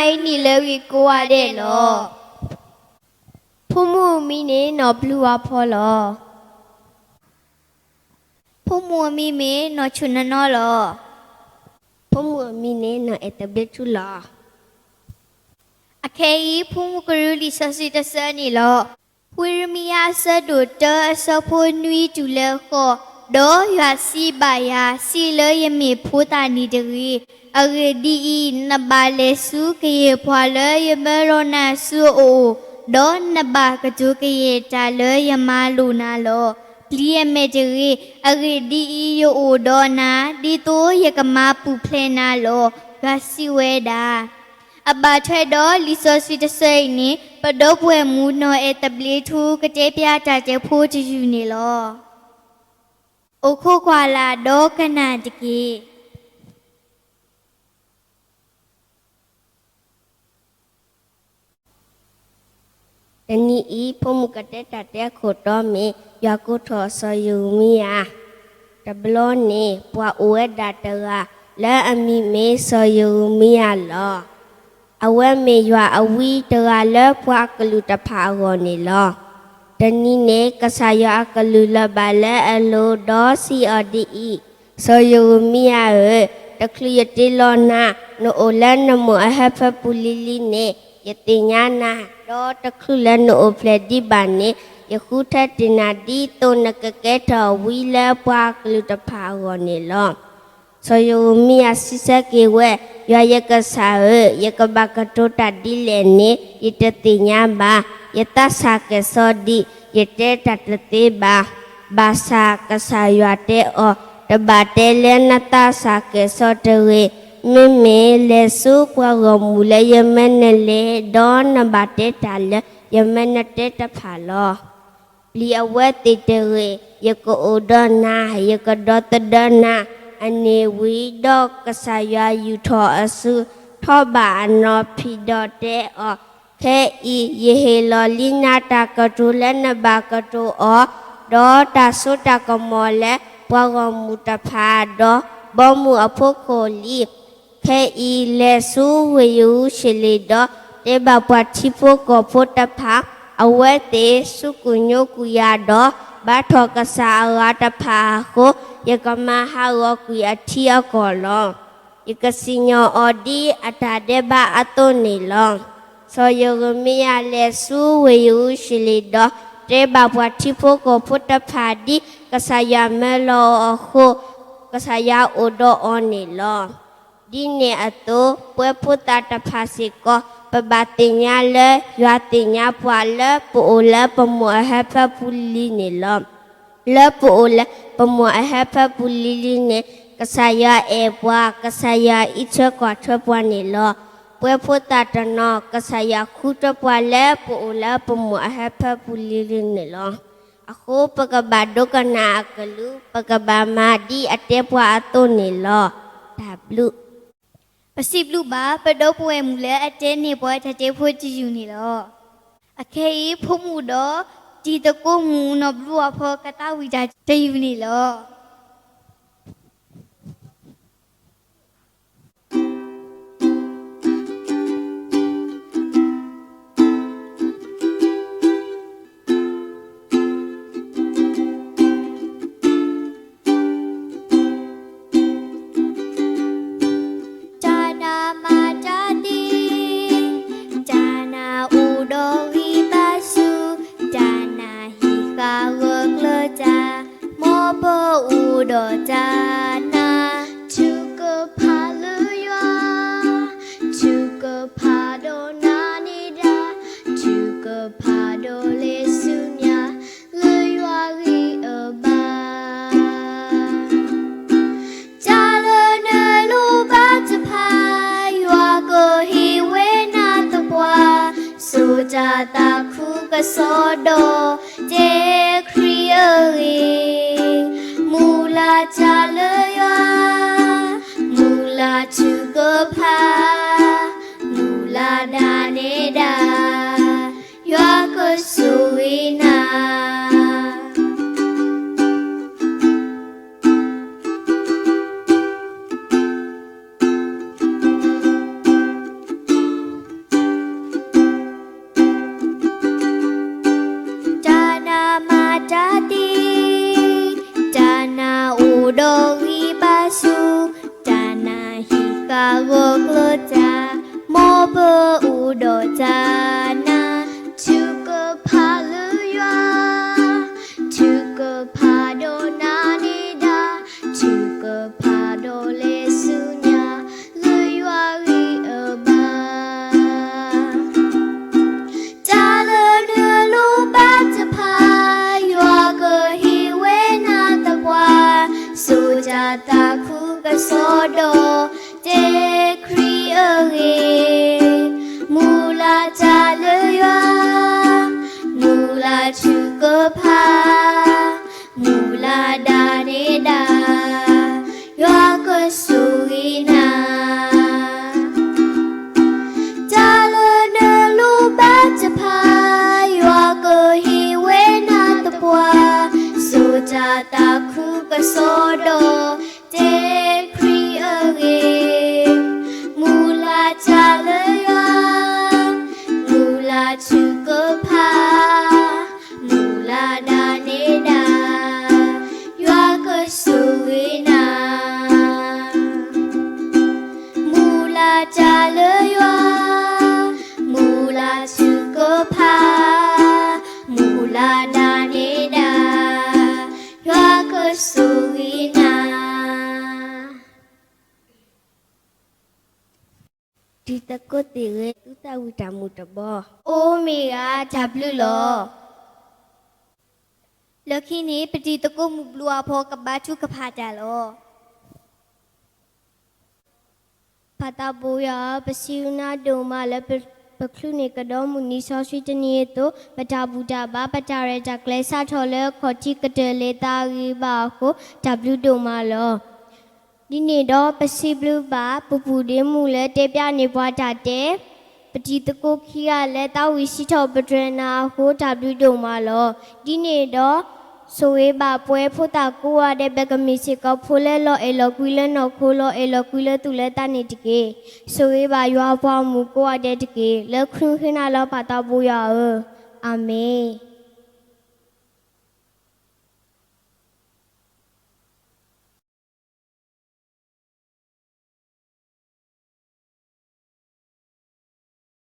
အံၤန့ၣ်လၢဂ့ၢ်ကိးဂၤဒဲးလီၤ. ဖိမုၣ်အမံၤန့ၣ်နီၢ်ဘျုးဝါဖီလီၤ. ဖိမုၣ်အမံၤမ့ၢ်နီၢ်ဆူၣ်နနီလီၤ. ဖိမုၣ်အမံၤန့ၣ်နီၢ်အဲၣ်တဘျ့ထူလီၤ. အခဲအံၤ ဖိမုၣ်ကရူလံာ်စီဆှံတဆၢန့ၣ်လီၤ. ဝံယံးရမံယၤအဆၢဒိၣ်တၢအဆၢဖိနွံတုၤလၢဃိး, ဒီးယွၤစံးဘၣ်ယၤ, စံးလၢယမ့ၢ်ဖိသၣ်န့ၣ်တဂ့ၤ. အဂ့ၢ်ဒ်အံၤ, နဘၣ်လဲၤဆူကယဲၢ်ပှၤလၢယမၢလီၤနၤဆူအအိၣ်, ဒီးနဘၣ်ကတိၤကယဲၢ်တၢ်လၢယမၤလိာ်နၤလီၤ. ပျံၤအမဲာ်တဂ့ၤ. အဂ့ၢ်ဒ်အံၤ, ယအိၣ်ဒီးနၤ, ဒ်သိးယကမၤပူၤဖျဲးနၤလီၤ. ယွၤစံးဝဲဒၣ် အဘၣ်ထွဲဒီးလံာ်စီဆှံတဆၢအံၤန့ၣ် ပဒီပုၢ်ဝဲၢ်မုၣ်နီၢ်အဲၣ်တဘျ့ထူ ကတဲပျးတၢ်တဲဖိတယုၢ်န့ၣ်လီၤ. အိၣ်ခိးကွၢ်လၢ်ဒီးကနၣ်တက့ၢ်. တနံၤအံၤ ဖိမုၣ်ကတဲတၢ်တဲအခိၣ်တီမ့ၢ် ယွၤကိးထီၣ်စီၤယရမံယၤ. တဘျီန့ၣ် ပှၤအိၣ်ဝဲဒၣ်တဂၤ လၢအမံၤမ့ၢ်စီၤယရမံယၤလီၤ. အဝဲမ့ၢ်ယွၤအဝံတဂၤလၢပှၤကလုာ်တဖၣ်အဂီၢ်န့ၣ်လီၤ. တနံၤန့ၣ် ကစၢ်ယွၤအကလူးလီၤဘၣ်လၢအလိၤ ဒီးစံးအီၤဒ်အံၤ, စီၤယရမံယၤဧၢ, တချုးယတ့လီၤနၤ, နအိၣ်လၢနမိၢ်အဟၢဖၢပူၤလံၤလံၤန့ၣ် ယသ့ၣ်ညါနၤ, ဒီးတချုးလၢနအိၣ်ဖျဲၣ်ဒံးဘၣ်န့ၣ် ယဃုထၢတ့ၢ်နၤ ဒ်သိးနကကဲထီၣ်ဝံလၢပှၤကလုာ်တဖၣ်အဂီၢ်န့ၣ်လီၤ. စီၤယရမံယၤစံးဆၢက့ၤဝဲ, ယွၤယကစၢ်ဧၢ, ယကဘၣ်ကတိၤတၢ်ဒ်လဲၣ်န့ၣ် ယတသ့ၣ်ညါဘၣ်. ယသးစၢ်ကဲၣ်ဆိးဒံး, ယတဲတၢ်တသ့ဘၣ်. ဘၣ်ဆၣ်ကစၢ်ယွၤတဲအီၤ, တဘၣ်တဲလၢနသးစၢ်ကဲၣ်ဆိးတဂ့ၤ. မ့မ့ၢ်လဲၤဆူပှၤဂီၢ်မုၢ်လၢယမၢနလဲၤ, ဒီးနဘၣ်တဲတၢ်လၢယမၢနတဲတဖၣ်လီၤ. ပျံၤအဝဲသ့ၣ်တဂ့ၤ, ယကအိၣ်ဒီးနၤ, ယကဒီသဒၢနၤ. အန့ၣ်ဝံၤဒီးကစၢ်ယွၤယူာ်ထီၣ်အစု, ထီၣ်ဘၣ်အနီၢ်ဖံးဒီးတဲအီၤ, ခဲအံၤ ယဟ့ၣ်လီၤလံနၤတၢ်ကတိၤလၢနဘၣ်ကတိၤအီၤ, ဒီးတၢ်စိတၢ်ကမီၤလၢပှၤဂီၢ်မုၢ်တဖၣ်ဒီး ဘီမုၢ်အဖီခိၣ်လံ. ခဲအံၤ လဲၤဆူဝ့ၢ်ယရူၤၡလ့ၣ်ဒီး တဲဘၣ်ပှၤထံဖိကီၢ်ဖိတဖၣ်, အဝဲသ့ၣ်စူးကွံာ်ညိကွံာ်ယၤဒီး ဘါထီၣ်ကစၢ်အဂၤတဖၣ်အဃိ, ယကမၤဟးဂီၤကွံာ်အထံအကီၢ်လီၤ. ယကစံၣ်ညီၣ်အီၤဒ်အတၢ်ဒဲးဘးအသိးန့ၣ်လီၤ. စီၤယရမံယၤလဲၤဆူဝ့ၢ်ယရူၤၡလ့ၣ်ဒီး တဲဘၣ်ပှၤထံဖိကီၢ်ဖိတဖၣ်ဒ်ကစၢ်ယွၤမၢလီၤအီၤအဃိ, ကစၢ်ယွၤအိၣ်ဒီးအီၤန့ၣ်လီၤ. ဒ်န့ၣ်အသိး ပဝဲဖိသၣ်တဖၣ်စ့ၢ်ကီး ပဘၣ်သ့ၣ်ညါလၢ ယွၤသ့ၣ်ညါပှၤလၢပအိၣ်လၢပမိၢ်အဟၢဖၢပူၤလံၤလံၤန့ၣ်လီၤ. လၢပအိၣ်လၢပမိၢ်အဟၢဖၢပူၤလံၤလံၤန့ၣ် ကစၢ်ယွၤအဲၣ်ပှၤ, ကစၢ်ယွၤအံးထွဲကွၢ်ထွဲပှၤန့ၣ်လီၤ. ပဝဲဖိသၣ်တနီၤ ကစၢ်ယွၤဃုထၢပှၤလၢပအိၣ်လၢပမိၢ်အဟၢဖၢပူၤလံၤလံၤန့ၣ်လီၤ. အဃိပကဘၣ်ဒိကနၣ်အကလုၢ်, ပကဘၣ်မၤဒ်အတဲပှၤအသိးန့ၣ်လီၤ. တၢ်ဘျုး ပစံးဘျုးဘၣ် ပဒီပုၢ်ဝဲၢ်မုၣ်လၢအတဲန့ၢ်ပှၤတၢ်တဲဖိတယုၢ်န့ၣ်လီၤ. အခဲအံၤ ဖိမုၣ်ဒီး တံၤသကိးမုၣ်နီၢ်ဘျုးဝါဖီကသးဝံၣ်တၢ်တယုၢ်န့ၣ်လီၤ. တၢ်နးမၤတၢ်သံ, တၢ်နးအိၣ်ဒီးဂံၢ်ဘါဆူၣ်, တၢ်နးဟံးဃာ်ဂၢၢ်ကျၢၤတၢ်, မ်ပအိၣ်ဒီးတၢ်နး, ထုကဖၣ်လၢယွၤ, ထုကဖၣ်ဒီးနၤန့ၣ်ဒၣ်, ထုကဖၣ်ဒီးလဲၤဆူညါ လၢယွၤဂံၢ်အဘါ တၢ်လၢနလိၣ်ဘၣ်တဖၣ် ယွၤကဟ့ၣ်ဝဲနၤသပှၢ်, စိာ်တၢ်သးခုကစီၣ်ဒီး တဲခရံာ်အဂ့ၢ်, မုၢ်လၢ်တၢ်လၢယွၤ, မုၢ်လၢ်ထုကဖၣ်, မုၢ်လၢ်ဒၣ်နဲဒၣ် ယွၤကဆိၣ်ဂ့ၤနၤ. ဂီၤကျၢၤတၢ်, မ်ပအိၣ်ဒီးတၢ်နာ်, ထုကဖၣ်လၢယွၤ, ထုကဖၣ်ဒီးနာ်န့ၢ်ဒါ, ထုကဖၣ်ဒီးလဲၤဆူညါ, လၢယွၤဂံၢ်အဘါ တၢ်လၢနလိၣ်ဘၣ်တဖၣ်, ယွၤကဟ့ၣ်ဝဲနၤသပှၢ်, စိာ်တၢ်သးခုကစီဒီ, တဲခရံာ်အဂ့ၢ်, မုၢ်လၢ်တၢ်လၢယွၤ, မုၢ်လၢ်ထုကဖၣ်, မုၢ်လၢ်ဒါန့ၢ်ဒါ, ယွၤကဆိၣ်ဂ့ၤနၤ တၢ်လၢနလိၣ်ဘၣ်တဖၣ်, ယွၤကဟ့ၣ်ဝဲနၤသပှၢ်, စိာ်တၢ်သးခုကစီဒီ, တဲခရံာ်အဂ့ၢ်, မုၢ်လၢ်တၢ်လၢယွၤ, မုၢ်လၢ်ထုကဖၣ်, မုၢ်လၢ်ဒါန့ၢ်ဒါ, ယွၤကဆိၣ်ဂ့ၤနၤ မုၢ်လၢ်တၢ်လၢယွၤ, မုၢ်လၢ်ထုကဖၣ်, မုၢ်လၢ်ဒါန့ၢ်ဒါ, ယွၤကဆိၣ်ဂ့ၤနၤ တံၤသကိးသ့ၣ်ဂ့ၤ သုသးဝံၣ်တၢ်မူးတဘီ, အိၣ်မ့ၢ်ဂ့ၤ တၢ်ဘျုးလီၤ. လၢခံန့ၣ် ပတံၤသကိးမုၢ်ဘျုးအဖီ ကဘါထုကဖၣ်တၢ်လီၤ. ပၢ်သးဘိယွၤဧၢ, ပစံးဘျုးနၤဒိၣ်မးလၢ ပချုးန့ၢ်ကဒီးမုၢ်နံၤစီဆှံတနံၤအသိး, ပတၢ်ဘူၣ်တၢ်ဘါ ပတၢ်ရဲၣ်တၢ်ကျဲၤစးထီၣ်လၢအခီၣ်ထံးကတၢၢ်လၢသးအဂံၢ်ဘါအဃိ တၢ်ဘျုးဒိၣ်မးလီၤ. ဒ်န့ၣ်ဒီးပစံးဘျုးဘၣ် ပပူၤဒ့မုၣ်လၢတဲပျးန့ၢ်ပှၤတၢ်တဲ, ပတံၤသကိးခံဂၤလၢသးဝံၣ်စံးထီၣ်ပတြၢၤနၤအဃိ တၢ်ဘျုးဒိၣ်မးလီၤ. ဒ်န့ၣ်ဒီး ဆိၣ်ဂ့ၤဘၣ်ပဝဲဖိသၣ်ကိးဂၤဒဲး ပကမ့ၢ်စ့ၢ်ကီးဖိလၢလီၤအဲၣ်လီၤကွံလၢနီၢ်ခိ လီၤအဲၣ်လီၤကွံလၢသူၣ်လၢသးန့ၣ်တက့ၢ်. ဆိၣ်ဂ့ၤဘၣ်ယွၤအပှၤဂီၢ်မုၢ်ကိးဂၤဒဲးတက့ၢ်. လၢခရံာ်ဃ့နၤလီၤ ပၢ်သးဘိယွၤဧၢ, အၤမ့ၣ်.